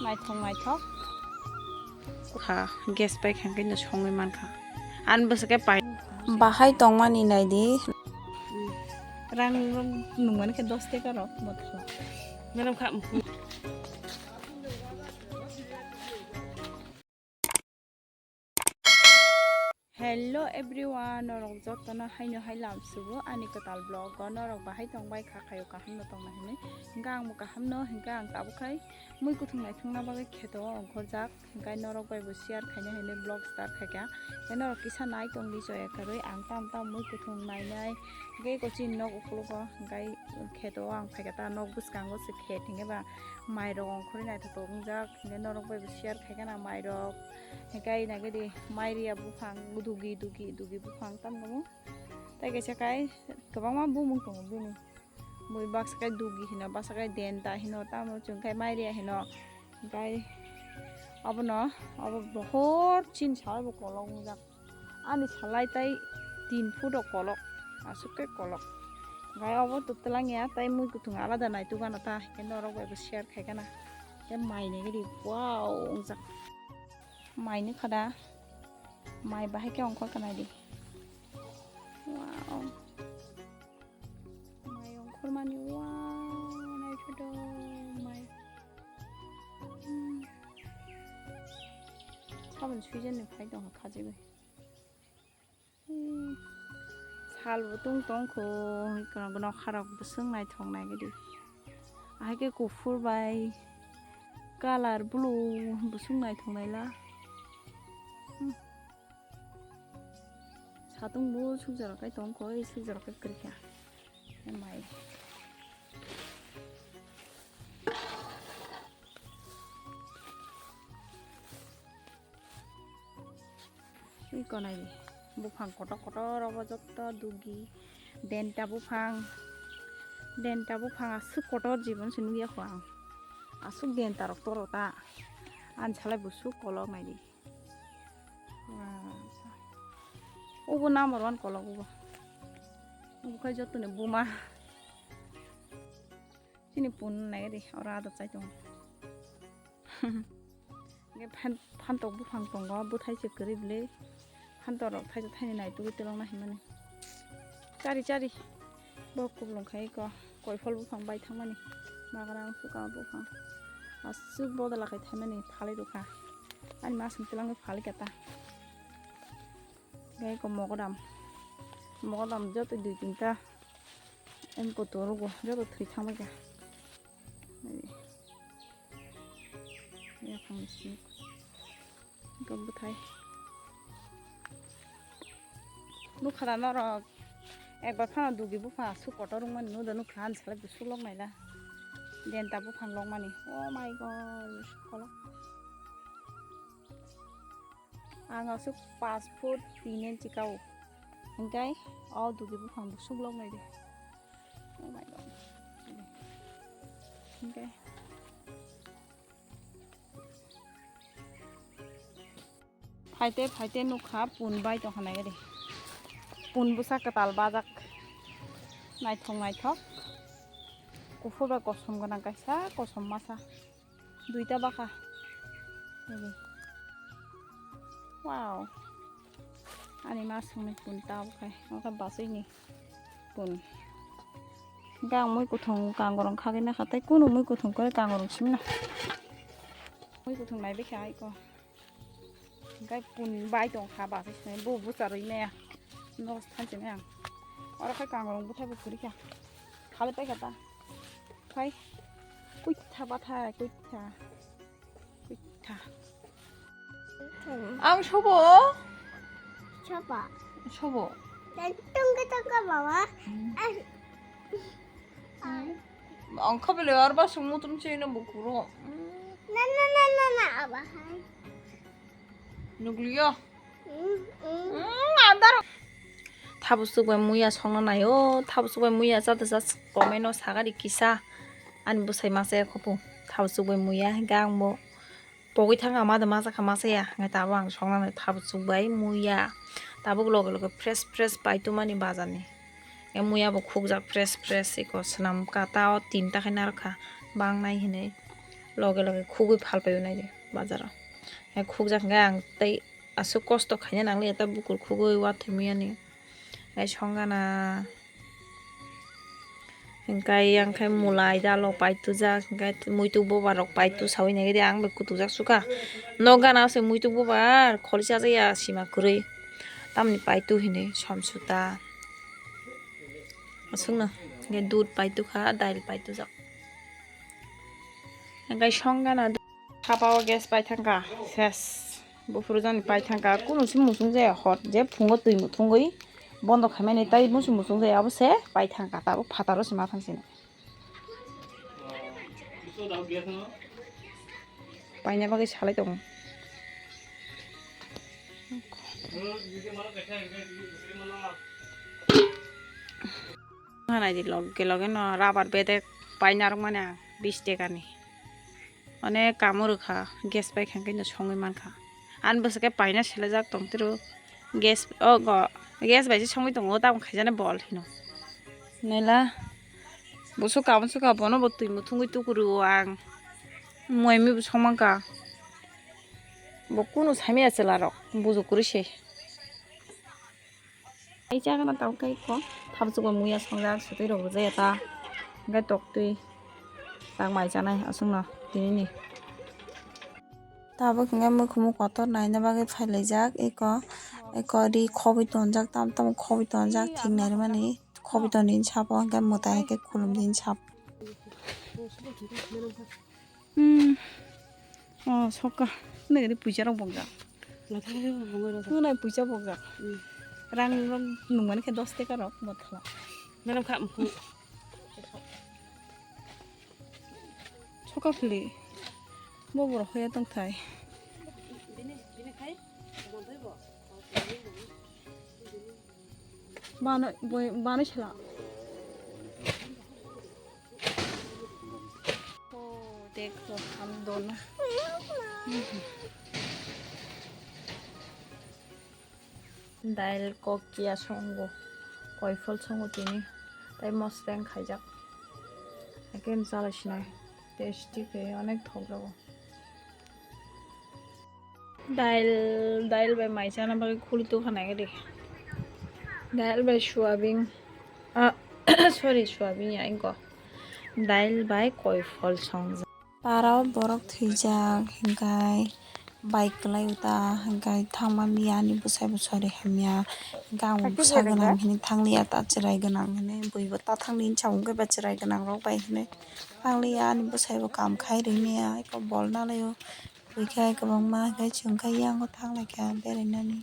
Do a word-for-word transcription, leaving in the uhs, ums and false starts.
Naithok naithok. Kha, gas pai kha, khe no songwi man kha. An bwswk khe pai. Bahai tongmani naidi. Rang rok nungmani khe dos taka rok botol. Melam kha. Hello everyone, norok jotono haino hai lamsugo ani kwtal vlog o. Norok bahai tongbai kha, khayo kaham no tongna hinwi. Hinkhe ang bo kaham no, hinkhe ang tabuk khai mui kuthung naithokna bagwi kheto o ongkhorjak. Hinkhe norok bai bo share khaina hinwi vlog start khaikha. Hinkhe norok kisa nai tongdi, choya kwrwi ang tam tam mui kuthung nainai. Hinkhe eko chini nok ukologo hinkhe kheto o ang phaikha ta, nok bwskango se khet hinkhe ba mairok ongkhorwi naithotok wngjak. Hinkhe norok bai bo share khaikha na mairok. Hinkhe nagidi mairiya buphang dugi dugi dugi buphang tamkhe. Tei kaisa kai kwbangma bumung tongo bini. Bui baksa kai dugi hino, baksa kai denta hino, tamo chwng kai mairiya hino. Hinkhe obono, obo bohor chini salai bo kolok wngjak. Ani salai tai tin foot o kolok, aswk khe kolok. Hinkhe obo twlang ya, tai mui kuthung alada naituk gana ta, hinkhe norok bai bo share khaikha na. Hinkhe mai nagidi wow wngjak. Mai nukha da, mai bahai khe ongkhor kha naidi. Wow. Mai ongkhormani, wow, naithotok mai. Hmm. Saboni season ni phai tongkha khajigwi. Hmm. Sal bo tung tongkho, nokha rok bwswk naithok naigidi. Ahai khe kuphur bai colour blue bwswk naithok naila. Hmm. Satung bo sukjak rok kai tongkho, ei sukjak rok kai kwrwikha. Mai. Ui konai buphang kotor kotor obo jotto dugi. Denta buphang, denta buphang aswk kotor jibon se nukya kho ang. Aswk denta rok toro ta. Ani salai bwswk kolok naidi. Ubo number one kolok ubo. Ubo khai jottoni buma. Chini pun nai di, oro adot chai tongo. Nge phan, phantok buphang tongo, bwthai se kwrwi bwle. Phantok rok thaisa thaini nai tugui telong na himani. Chari chari. Bo kublung khai ko, koiphol buphang bai thangmani. Bagra ang suka buphang. Aswk bodol akai thaimani phalwi rwkha. Ani masing telangwi phalwi kata. Gai ko mogodam. Mogodam joto dui tinta. Em ko torugo, joto thwi thangbai kha. Yaphang sini. Gam bwthai. Nukha da norok. Ekbar phano dugi buphang aswk kotor wngmani, nudo nukha, ani salai bwswk lok naila. Denta buphang lokmani. Oh my God, bwswk kolok. Ang aswk paanch foot tin inch kao. Hinkhe o dugi buphang bwswk lok naidi. Oh my God. Hinkhe. Phaite phaite nukha pun bai tongkha naigadi. Pun bwsa kwtal bajak. Naithok naithok. Kuphur bai kosom gwnang kaisa, kosom masa. Duita bakha. Wow. Ani masungni pun tabuk khai. Oka basui ni pun. Gang mui kuthung kangorong khagwi nakha tei kunu mui kuthung kore kangorong simi na. Mui kuthung nai bikha aiko. Gai pun bai tong kha basui simi bu bu charui maya. Nos thanse maya. Oro khai kangorong buthai bu khuri kha. Khali pai kha ta. Khai. Kuitha bathai kuitha. Kuitha. Ang sobo? Sobo. Sobo. Dan tungka tungka bawa. Hmm. Ang khabele arba sung mutum chino bukuro. Na na na na na abahai. Nugliyo. Thabusuk bai muya songna naio, thabusuk bai muya chada cha comment o sagadi kisa ani bwsai masa ya khopo thabusuk bai muya hinkhe ang bo pogwi thangkha mada masa kha masa ya hinkhe tabuk ang songna nai thabusuk bai muya tabuk loge loge fresh fresh pai tumani bazar ni muya bo khukjak fresh fresh eko swnam kata o tinta khe narwkha bangnai hinwi. loge loge khugwi phalpaiwi naidi bazaro. Hai khukjak hwnkhe ang tei aswk kosto khaina nangliya ta bukur khugwi wathwimani. Hai songana. Hingkai yang khai mulai dalo paitujak, hingkai muitu boba rok paitu sawi nai de ang bai kutukjak suka. Nok gana se muitu boba kholi sajak ya sima kwrwi. Tamni paitu hini somsuta. Aswkno hingkai dud paitu kha, dail paitujak. Hingkai song gana. Sapa o gas pai thangkha, ses. Buphuru jani pai thangkha, kunu se muchung jaya hot, je phungo twi muthungwi bondo khaimani tai muchung muchung jaya, abo se pai thangkha, tabuk phataro se ma thangsini. Paina bagwi salai tongo. Hanai di loge loge no rubber bedek paina rwkmani ang bish tekani. Onek kamo rwkha, gas pai kha hwnkhe no songwi mankha. Ani bwswk khe paina selejak tongtwrw. Gas, o go, gas bai se songwi tongo, tamo khaijani bol hino. Naila, bo sukha, abo sukha, bono bo twi muthungwi tuku rwo ang. Muiya mibo songmankha. Bo kunu saimanya chwlarok, bujuk kwrwi se. Ai chagana tamo khe kho, thapchukma muiya songjak, swtwi rok rwjaya ta. Hwnkhe toktwi tak mai chanai aswkno tinini. Tabuk hwnkhe muikhumu kotor naina bagwi phailaijak, eko, eko ri khobwi tonjak, tamo tamo khobwi tonjak, thik nairwmani khobwi toni sabo, hwnkhe mwtai hai khe khulumdi sabo. Hmm. Oh, soka. Nini puisa rok bokjak. Nini puisa bokjak. Hmm. Rang rok nungmani khe dos teka rok bothola. Nang kha mukhu. Soka phili. Bo borok hoya tongthai. Bini, bini khai. Bano, boi, bano sela. Oh, dekho, ham dono. Dail kok kiya songo, koiphol songo tini, tei mosreng khaijak. Haikhe chala sinai, tasty khe onek thok jago. Dail, dail bai mai chana bagwi khuli tongkha nai de. Dail bai soyabin, ah, sorry, soyabin ya, inko. Dail bai koiphol songjak. Para o borok thwijak, hinkhai bike kwlai o ta, hinkhai thangmani ani bwsai bo sori hamya. Hinkhai ang bwsa gwnang hinwi thangliya ta, chwrai gwnang hinwi, buibo ta thangni hinwi samung khe ba chwrai gwnang rok bai hinwi thangliya, ani bwsai bo kam khai rwmaya, eko bol nalaio. Buikhe kwbangma khe chwng khe yango thanglaikha berainani.